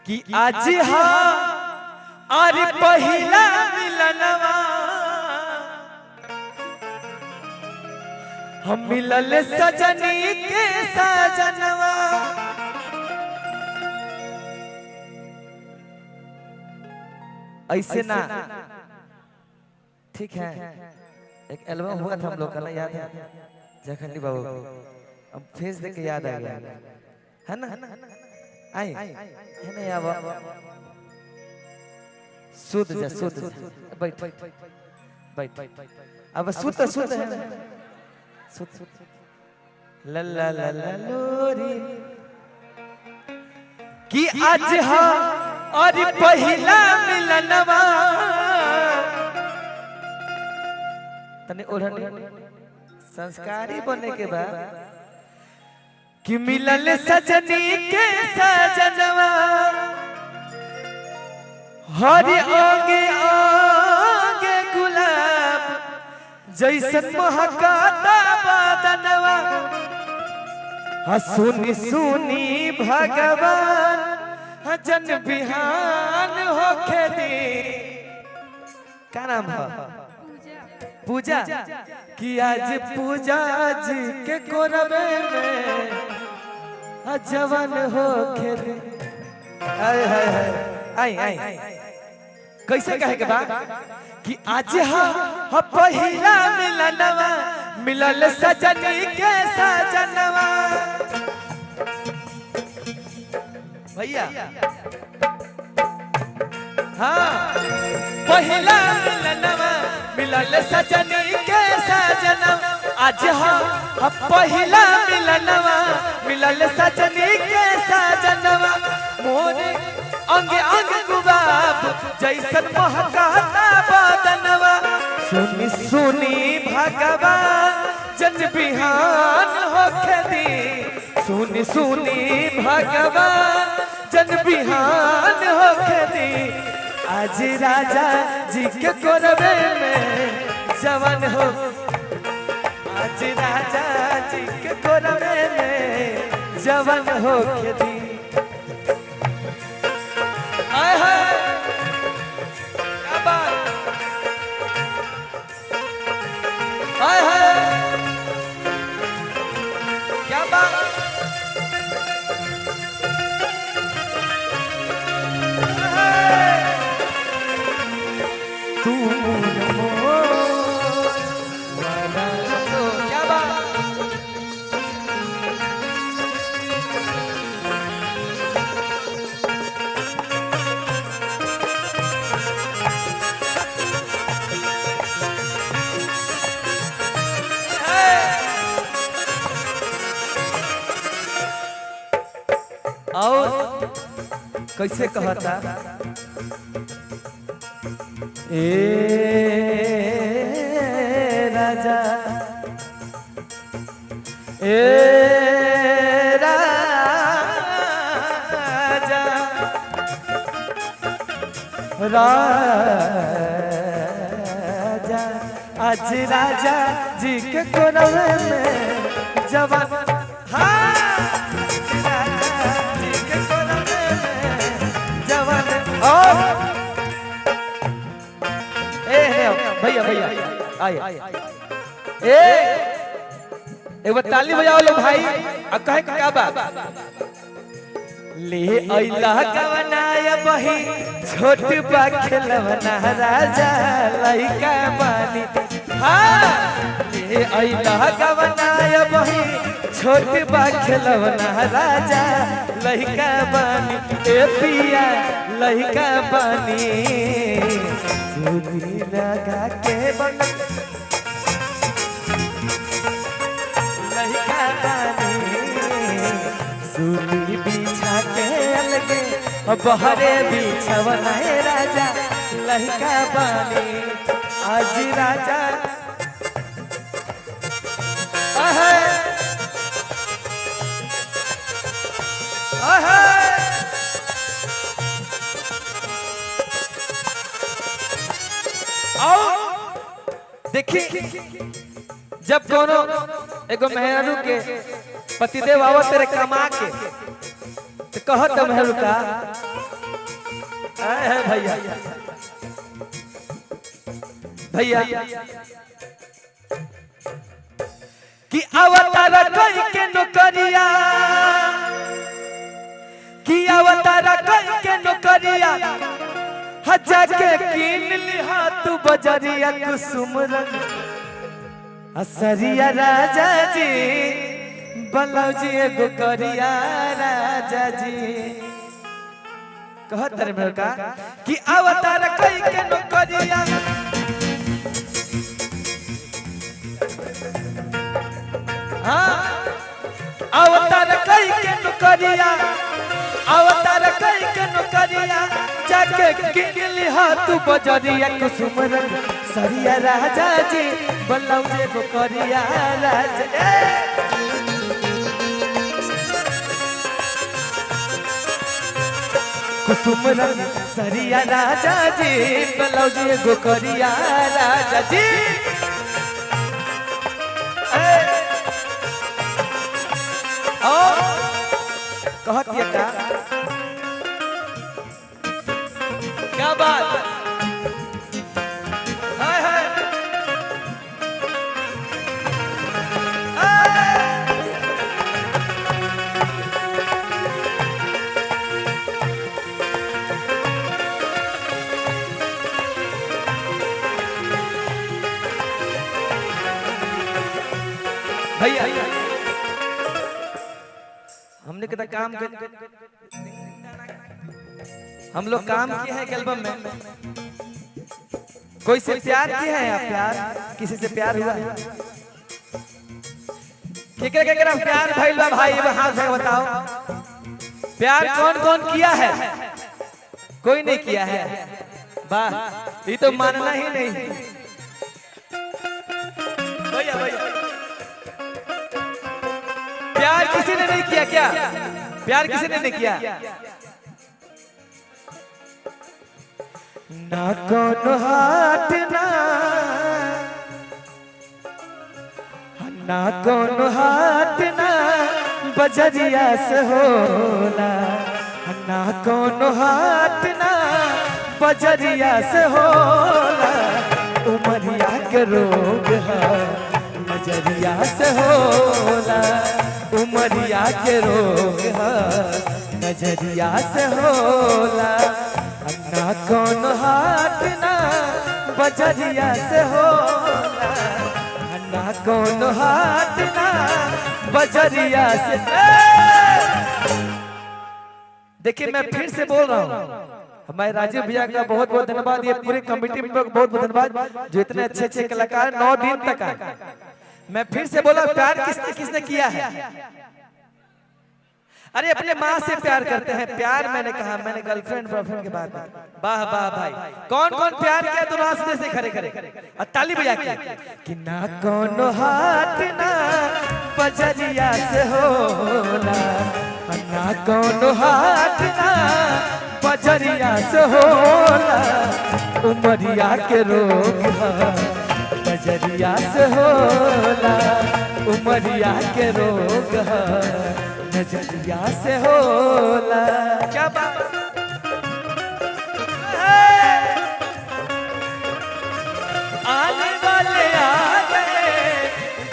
कि आज हा अरे पहिला मिलनवा, हम मिलल सजनी के सजनवा। ऐसे ना ठीक है, एक एल्बम हुआ था हम लोग का ना, याद है जखंडी बाबू, अब फेस देख के याद आ गया है ना। आई है ना, अब सुध जा, सुध जा, बैठ बैठ, अब सुत सुत है सुत। लल्ला लल्ला लोरी कि आज हा और पहिला मिलनवा, तने ओढ़नी संस्कारी बने के बाद कि मिलल सजनी के सजनवा, हर आगे आगे गुलाब जैसन महकाता बदनवा। हाँ सुनी सुनी भगवान जन बिहान होखे दी। का नाम है? पूजा। कि आज पूजा जी के कोरबे में जवान होखे दी। हाय हाय हाय, आई आई कैसे कहे के बा कि आज हा पहिला मिलनवा, मिलल सजनी के सजनवा। भैया हाँ, पहिला मिलनवा, मिलल सजनी के सजनवा। आज हा पहिला मिलनवा, मिलल सजनी के सजनवा। मोर अंग अंग गुबाब जैसन महकाता बदनवा। सुनी सुनी भगवान जन बिहान होखे दी। सुनी सुनी भगवान जन बिहान होखे दी। आज राजा जी के कोरबे में जवान हो, आज राजा जी के कोरबे में जवान होखे दी। आय हाय, क्या बात, हाय हाय, क्या बात। तू क्या बात। और कैसे कहता, ए राजा, ए राजा, राजा, आज राजा जी के कोरवे में जवान। हाँ राजा जी के कोरवे में जवान। और ए भैया भैया आए, ए एक बार ताली बजाओ लो भाई। अब कहे क्या बात, ले अइला गवनाया बही छोट बा खेलवना राजा लइका बानी। हाँ ले अइला गवनाया बही छोट बा खेलवना राजा लइका बानी। ए पिया लइका बानी, चूड़ी लगा के बन लइका बानी, सूती बिछा के अलगे बहरे बिछवना राजा लइका बानी। आज राजा अहे अहे, आओ देखी जब कोनो एगो मेहरारू के पतिदेव आवत रे कमा के, तो कहत मेहरुका आए है भैया भैया कि अवतार कई के नौकरिया, कि अवतार कई के नौकरिया, हजा के कीन लिहा तू बजरिया कुसुम रंग असरिया राजा जी, बलौजी एगो करिया राजा जी। कहत रे मेहरुका कि अवतार कई के नौकरिया, हाँ अवतार कई के नौकरिया, अवतार कई के नौकरिया, जाके किन लिहा तू बजरिया कुसुम रंग सरिया राजा जी, बलौजे एगो करिया राजा। ए! कुसुम रंग सरिया राजा जी, बलौजे एगो करिया राजा जी। ए! और कहत ये का क्या बात, हाय हाय हाय। भैया हमने कितना काम कर, हम लोग काम किए हैं एल्बम में। कोई से प्यार किए हैं आप? प्यार किसी से प्यार हुआ है? केकरा केकरा प्यार भइल बा भाई, एगो हाथ उठा के बताओ प्यार कौन कौन किया है? कोई नहीं किया है, वाह ये तो मानना ही नहीं। भैया भैया प्यार किसी ने नहीं किया क्या? प्यार किसी ने नहीं किया? ना कोनो हाथ ना, ना कोनो हाथ ना बजरिया से होला, ना कोनो हाथ ना बजरिया से होला, उमरिया के रोग है नजरिया से होला, उमरिया के रोग है नजरिया से होला, ना कोनो हाथ ना बजरिया से होला, ना कोनो हाथ ना बजरिया से। देखिए मैं फिर से बोल रहा हूँ, हमारे राजीव भैया का बहुत बहुत धन्यवाद, ये पूरे कमेटी में बहुत बहुत धन्यवाद जो इतने अच्छे अच्छे कलाकार 9 दिन तक आए। मैं फिर से बोला प्यार किसने किसने किया है? अरे अपने माँ से प्यार करते हैं प्यार, मैंने कहा, मैंने गर्लफ्रेंड बॉयफ्रेंड के बात नहीं। वाह वाह भाई, कौन कौन प्यार किया दोनों हाथ से खड़े खड़े और ताली बजा के कि ना कोनो हाथ ना बजरिया से होला, ना कोनो हाथ ना बजरिया से होला, उमरिया के रोग है नजरिया से होला, उमरिया के रोग है नजरिया से होला। क्या बात, आने वाले आ गए,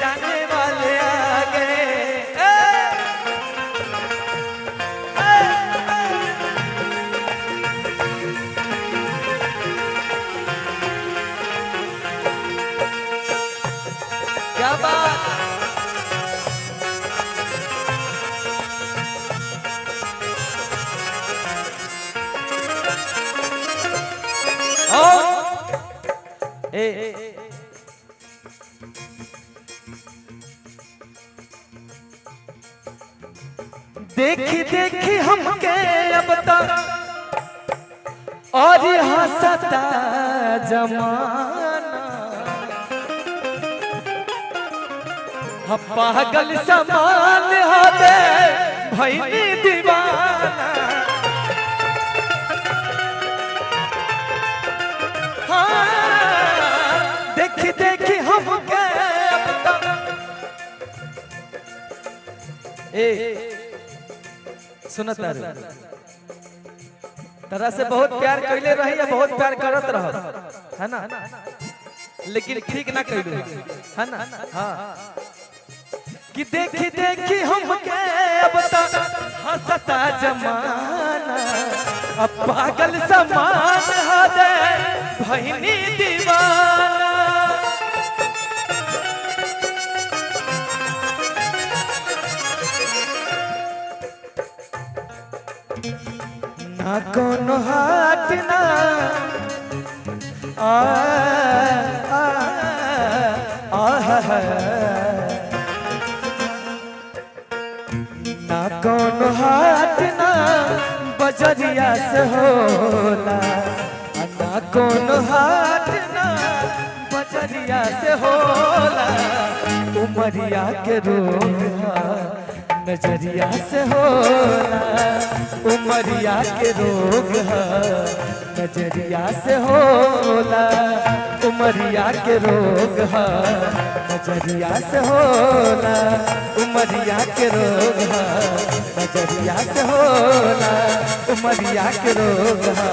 जाने वाले आ गए। ए, ए, ए। क्या बात, और ए देखी देखी हमके अब तक और हंसता जमाना, हम पागल समान हवे भइनी दीवाना। हाँ, देखी देखी हमके अब तक। ए सुनत तारू, तरह से बहुत प्यार कैले रही या बहुत प्यार करत रह, है ना? लेकिन ठीक ना कैलू, है ना? हाँ, कि देखी देखी हमके अब त हंसता जमाना, अब पागल समान हदे भइनी दीवाना। ना कोनो हाथ ना आ आ आ हा। ना कोनो हाथ ना बजरिया से होला, आ ना कोनो हाथ ना बजरिया से होला, उमरिया के रोग हा नजरिया से होला, उमरिया के रोग हा नजरिया से होला, उमरिया के रोग हा नजरिया से होला, उमरिया के रोग हा नजरिया से होला, उमरिया के रोग हा।